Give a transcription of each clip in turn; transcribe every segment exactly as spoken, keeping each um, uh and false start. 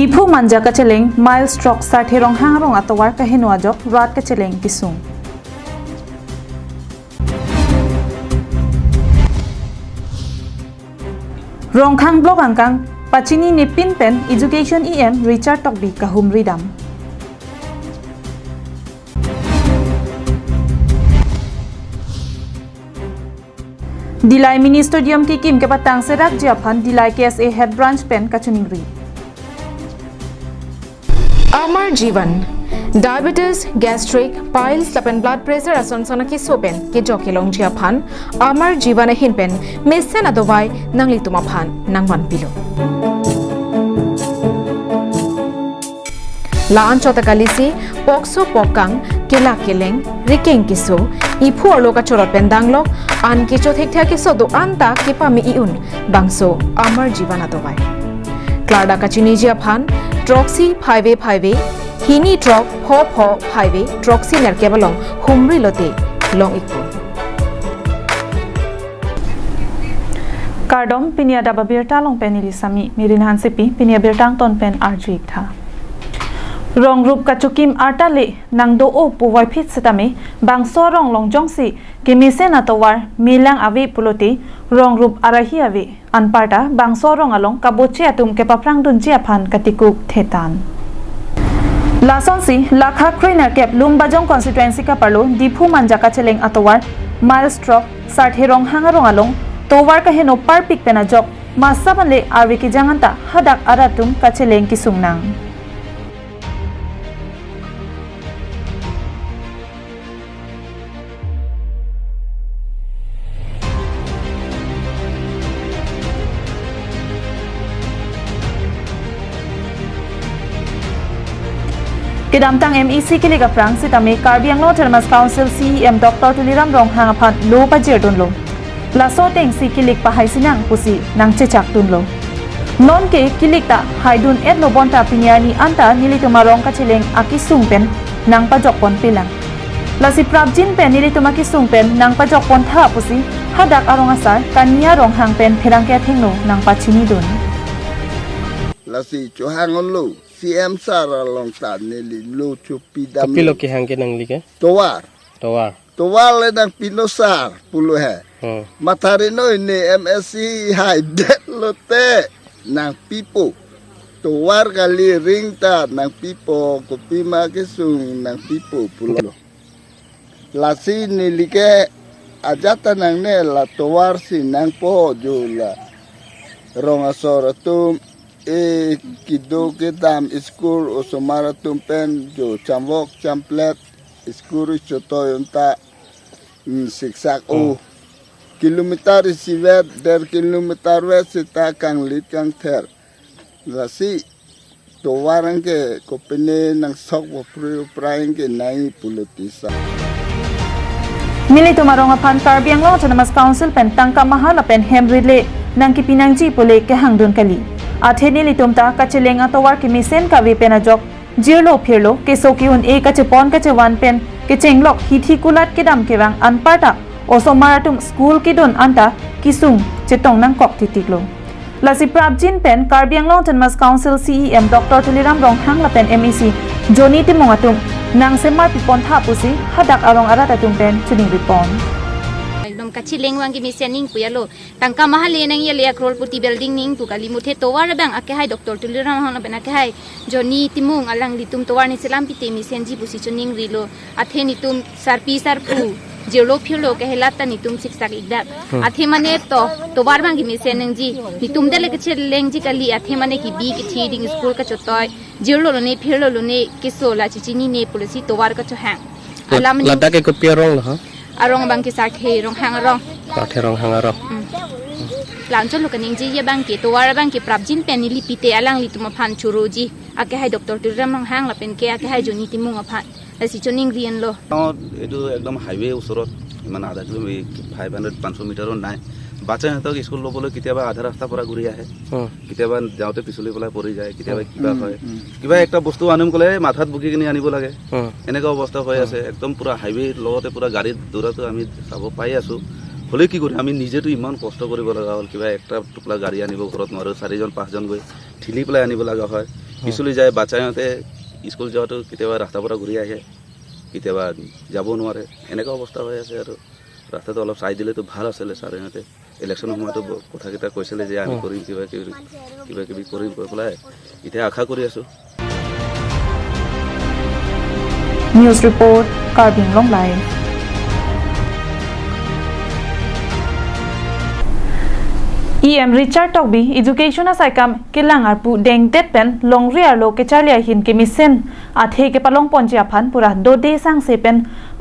Diphu Manja kacheleng Miles Throk Sarthe Ronghang arong atovar kaheno ajok rat kacheleng kesung. Rongkhang Block angkang pachinine pin pen Education E M Richard Tokbi kahumri dam. Dillai Mini Stadium kikim kepatang serakji aphan Dillai K S A Head Branch pen kachiningri. Amar Jeevan, diabetes, gastric, piles lapen blood pressure ason son akeso pen kejok kelongji aphan Amar Jeevan ahin pen mesen adovai nanglitum aphan nangvanpilo. La-an chot akalisi, pokso pokkang, kelak keleng, rikeng keso, iphu arlo kachorot pen danglok, an kecho thekthe akeso do-an ta kepame i-un, bangso Amar Jeevan adovai. Klardak kachiniji aphan, throksi phaive phaive, hini throk pho pho phaive, throksi nerkep along humri lote long-ikpo. Kardom, pini adap abirta along pen neli Sami, Mirin Hansepi, pini abirta angton pen arju-ik tha. Rong rup kachokim arta le nangdo-o pu voiphit setame, bangso arong along jongsi kemesen atovar melang ave pulote, rong rup arahi ave, anparta bangso arong along kaboche atum kepaphrangdunji aphan katikuk thetan. Lasonsi, lakha kre nerkep Lumbajong constituency kaparlo Diphu Manja kacheleng atovar Miles Throk Sarthe Ronghang arong along tovar kaheno parpik pen ajok masa manle arve kejang anta hadak arat atum kacheleng kesung nang. Kedamtang M A C kilik aphrang setame Karbi Anglong Autonomous Council C E M Doctor Tuliram Ronghang aphan lo pajirdunlo. Laso atengsi kilik pahai sinang pusi nangchechakdunlo. Nonke kilik ta haidun-etlo bonta pini arni anta nelitum arong kacheleng akesung pen nangpajokponpelang. Lasi prapjin pen nelitum akesung pen nangpajokpontha pusi hadak arong asar Kania Ronghang pen pherangke athengno nangpachinidun. Lasi chohang-unlo C M sir along ta neli lo chopidam. Kopilo kehang ke nangli ke? Tovar. Tovar. Tovar le nangpino sir pulo he. Hmm. Mathari noi ne M A C haidetlote nangpipo. Tovar kali ring ta nangpipo, kopima kesung nangpipo pulo. Lasi neli ke ajat ta nangne la tovar si nangpo jo la rong asor atum e kedo kedam school osomar atum pen jo chamvok champlet school chotoi unta, mm, siksak o. Hmm. Kilometer isivet, der kilometer vet seta kanglit kangther. Lasi tovar anke kopine nangsok bopru upra anke nai pulo tisa. Nelitum arong aphan Karbi Anglong Autonomous Council pen tangka maha lapen hem rile nangkipinangji pule kehangdun kali. Athe nelitum ta kacheleng atovar kemesen kave pen ajok jirlo phirlo, keso ke-un-e kachepon kachevan pen kechenglok hithi kulat kedam kevang anparta osomar atum school kedun anta kesung chetong nangkok titiklo. Lasi prapjin pen Karbi Anglong Autonomous Council C E M Doctor Tuliram Ronghang lapen M A C Johnny Timung atum nangsemar pipontha pusi hadak arong arat atum pen chiningripon. Ekdom kacheleng vang kemesen ning pu ya lo. Tangka maha le nangji le a crorepati building ning pu kali, muthe tovar abang akehai Doctor Tuliram Ronghang lapen akehai Johnny Timung alanglitum tovar ne selam pite mesenji pusi chiningrilo. Athe netum sarpi sarpo jirlo phirlo kehelat ta netum siksak-ik dak. Hmm. Athe mane to tovar abang kemesen nangji. Netum dele kachelengji kali, athe mane kebi kethe ding school kachotoi. Jirlo lone phirlo lone keso la chechinine pulo si tovar kachohang. La-, alam ni ladak ke kopi arong lo ha? Arong abang ke Sarthe Ronghang arong. Sarthe Ronghang arong. Hmm. La-an chotlo kaningje abang ke tovar abang ke prapjin pen neli pite alanglitum aphan choroji. Akehai Doctor Tuliram Ronghang lapen ke akehai Johnny Timung aphan. Lasi choningri-enlo. গাঁৱত এইটো একদম হাইৱে ওচৰত, ইমান আধা kilometre, five hundred, পাঁচশ মিটাৰো নাই। বাচ্চাহঁতক স্কুল ল'বলৈ কেতিয়াবা আধা ৰাস্তাৰ পৰা ঘূৰি আহে, উম। কেতিয়াবা যাওঁতে পিছলি পেলাই পৰি যায়, কেতিয়াবা উম। কিবা উম, হয়। উম। কিবা একটা বস্তু আনিম ক'লে মাথাত বুকি কিনি আনিব লাগে। উম। এনেকুৱা অৱস্থা হৈ উম। আছে। একদম পুৰা হাইৱেৰ লগতে পুৰা গাড়ী দৌৰাটো আমি চাব পাই আছো। হ'লে কি কৰিম, আমি নিজেতো ইমান কষ্ট কৰিব লগা হ'ল। কিবা একটা টুকুৰা গাড়ী আনিব ঘৰত নোৱাৰো, চাৰিজন পাঁচজন গৈ ঠেলি পেলাই আনিব লগা হয়। পিছলৈ যায় বাচ্চাহঁতে স্কুল যোৱাটো কেতিয়াবা ৰাস্তাৰ পৰা ঘূৰি আহে, কেতিয়াবা যাব নোৱাৰে, এনেকুৱা অৱস্থা হৈ আছে আৰু। ৰাস্তাটো অলপ চাই দিলেতো ভাল আছিলে ছাৰ, সিহঁতে ইলেকশ্যনৰ সময়তো ব- কথাকেইটা কৈছিলে যে আমি কৰিম, কিবা কিবি, কিবা কিবি কৰিম কৈ পেলাই এতিয়া আশা কৰি আছোঁ। News report, Karbi Anglong Live. E M Richard Tokbi Education asaikam kelang arpu dengdet pen longri arlo kecharli ahin kemesen athe kepalong ponji aphan pura dode sangse pen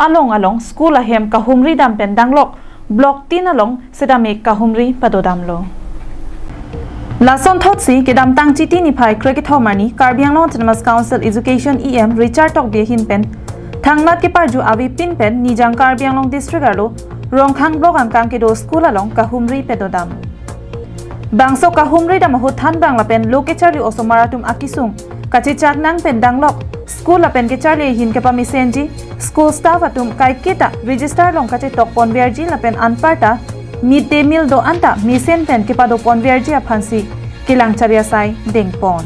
along along school ahem kahumri dam pen danglok block tin along setame kahumri padodamlo. Lason thotsi kedamtang Chiti niphai krekethom arni Karbi Anglong Autonomous Council Education E M Richard Tokbi ahin pen thangnat keparju avepin pen Nijang Karbi Anglong District arlo Rongkhang Block angkang kedo school along kahumri padodam. Bangso kahumri dam ahut thanbang lapen lo kecharli osomar atum akisung kachechak nang pen danglok school lapen kecharli ahin kepamesenji school staff atum kaiketa register along kachetok ponverji lapen anparta mid day meal do-an ta mesen pen kepado ponverji aphansi kelang charli asai dengpon.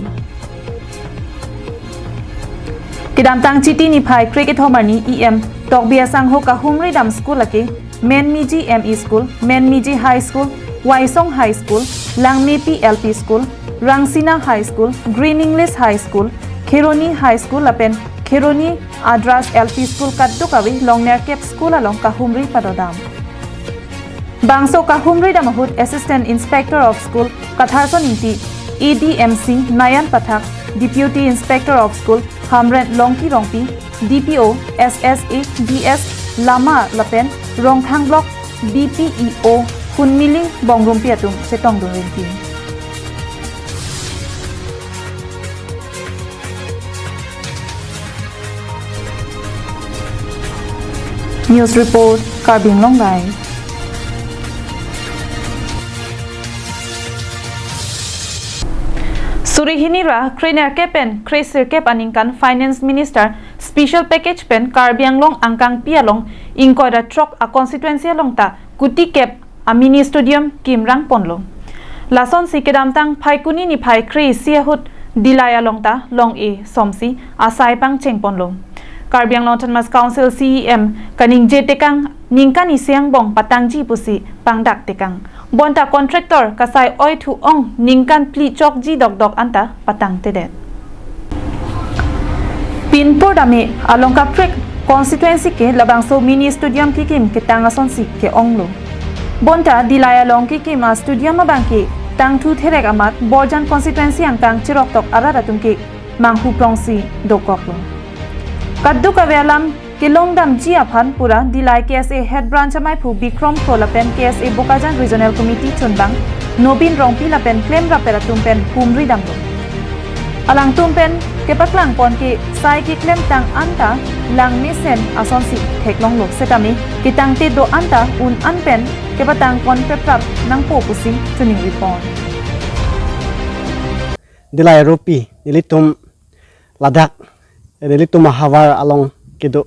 Kedamtang Chiti niphai krekethom arni E M Tokbi asangho kahumri dam school lake Menmiji M E School, Menmiji High School, Waisong High School, Langmepi L P School, Rangsina High School, Green English High School, Kheroni High School lapen Kheroni Adras L P School kadokave longnerkep school along kahumri padodam. Bangso kahumri dam ahut Assistant Inspector of School Katharson Ingti, A D M C Nayan Pathak, Deputy Inspector of School Hamren Longki Rongpi, D P O, S S A, D S Lama lapen Rongkhang Block B P E O Hunmili Bongrumpi atum chetongdun rinti. News report, Karbi Anglong Live. Suri hini ra krenerkep pen kresirkep aningkan Finance Minister special package pen Karbi Anglong angkangpi along ingkoi ra throk a constituency along ta kuti kep a mini stadium kimrang ponlo. Lasonsi kedamtang Phaikuni niphai kre-isi ahut Dillai along ta long-e somsi asai pangcheng ponlo. Karbi Anglong Autonomous Council C E M kaningje tekang ningkan isi angbong patangji pusi pangdak tekang. Bonta contractor kasai oithu-ong ningkan phli chokji dokdok anta patangtedet. Pinpur dame along kaprek constituency ke labangso mini stadium kikim ketang asonsi ke-onglo. Bonta Dillai along kikim a stadium abangke tangthu therek amat Borjan constituency angkang cheroktok arat atum ke manghu prongsi dokoklo. Kadokave alam kelongdamji aphan pura Dillai K S A Head Branch amaiphu Bikrom Kro lapen K S A Bokajan Regional Committee chunbang Nobin Rongpi lapen klemrappet atum pen humri damlo. Alangtum pen kepaklang pon ke sai keklem tang anta lang mesen asonsi theklonglo setame ketangte do anta un an pen kepatang pon peprap nangpo pusi choningri pon. Dillai aropi nelitum ladak, eh, nelitum ahavar along kedo.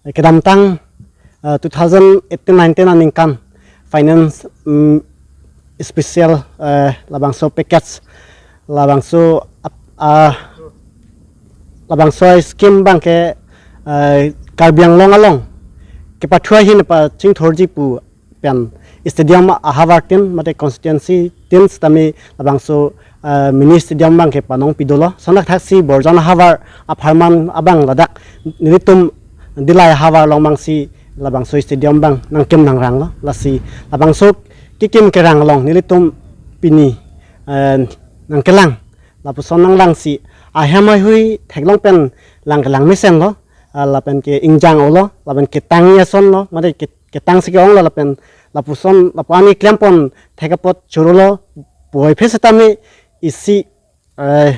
Eh, kedamtang, eh, two thousand eighteen nineteen aningkan finance, mm, special, eh, labangso package, labangso ap- ah, labangso scheme abangke, eh, Karbi Anglong along kepathu ahin pachingthurji pu pen stadium ahavar tin mate constituency tin setame labangso, eh, mini stadium abangke panong pidolo. Sonakthak si Borjan ahavar apharman abang ladak nelitum Dillai ahavar along abangsi labangso stadium abang nangkim nangranglo. Lasi labangso kikim kerang along nelitum pini, eh, nangkelang. Lapuson nanglangsi ahem ahui theklong pen lang kelang mesenlo. Ah, lapen ke ingjang olo, lapen ketang asonlo, mate ke- ketang si ke-onglo lapen lapuson lapu ani klempon thek apot chorolo, puvoiphit setame isi, eh,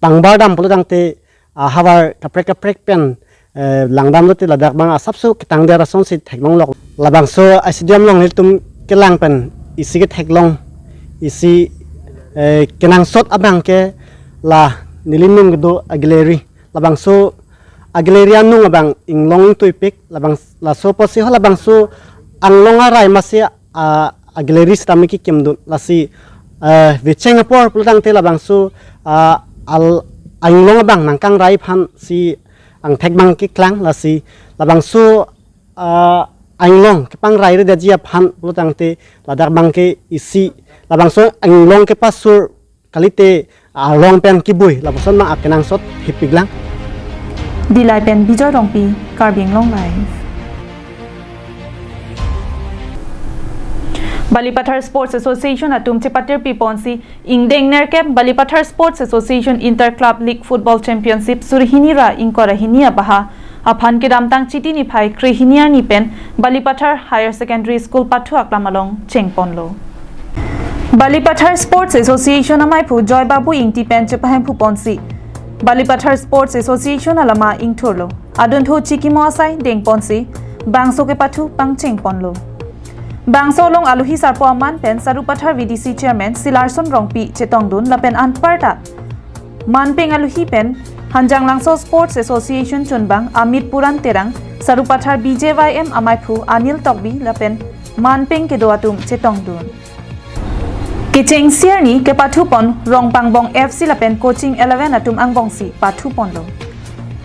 pangbar dam pulo tangte, ah, havar kaprek kaprek pen, eh, langdamlote ladak abang asapso ketangdet asonsi theklonglo. Labangso stadium along nelitum kelang pen isi ketheklong, isi, eh, kenangsot abangke la nelining kedo a gallery. Labangso a gallery anung abang inglong ingtuipik, labang laso apotsi ho labangso anglong arai masi a, a gallery setame kikimdun. Lasi, eh, vecheng apor pulo tangte labangso, ah, al ainglong abang nangkangrai aphan si angthek abang keklang, lasi labangso, ah, ainglong kepangrai ri daji aphan pulotangte ladak abang ke isi labangso ainglong kepasur kalite arong pen kebui lapuson abang akenangsot hipiklang. Dillai pen Bijoy Rongpi, Karbi Anglong Live. Balipathar Sports Association atum chepatirpi ponsi ingdeng nerkep Balipathar Sports Association Inter Club League Football Championship suri hini ra ingkoi ra hini abaha aphan kedamtang Chiti niphai kre hini arni pen Balipathar Higher Secondary School pathu aklam along chengponlo. Balipathar Sports Association amaiphu Joy Babu Ingti pen chepahemphu ponsi Balipathar Sports Association alama ingthurlo. Adunthu chikimo asai dengponsi bangso kepathu pangchengponlo. Bangso along aluhi sarpo aman pen Sarupathar V D C Chairman Silarson Rongpi chetongdun lapen anparta manpeng aluhi pen Hanjanglangso Sports Association chunbang Amit Puran Terang, Sarupathar B J Y M amaiphu Anil Tokbi lapen manpeng kedo atum chetongdun. Kechengsi arni kepathu pon Rongpangbong F C lapen Coaching Eleven atum angbongsi pathu ponlo.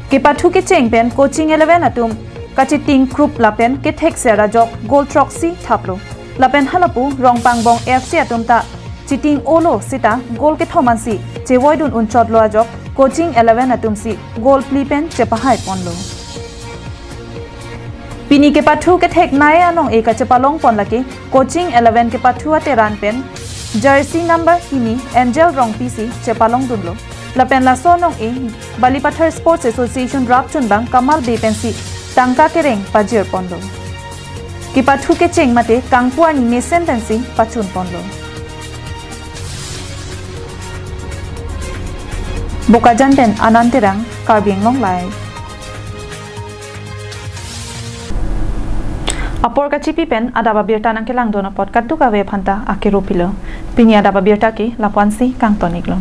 Kepathu kecheng pen Coaching Eleven atum kachiting krup lapen kethekser ajok goal throksi thaplo. Lapen halapu Rongpangbong F C atum ta chiting olo sita goal kethom ansi chevoidun unchotlo ajok Coaching Eleven atumsi goal phli pen chepahai ponlo. Pini kepathu kethek nai anong-e kachepalong pon lake Coaching Eleven kepathu ateran pen jersey number hini Angel Rongpi si chepalongdunlo. Lapen laso anong-e Balipathar Sports Association rap chunbang Kamal Bey pensi tangka kereng pajir ponlo. Kepathu kecheng mate kangpu arni mesen pensi pachun ponlo. Bokajan pen Anand Terang, Karbi Anglong Live. Apor kachipi pen adap abirta nangkelangdun apot kadokave aphanta akero pilo. Pini adap abirta ke lapu-ansi kangton-iklo.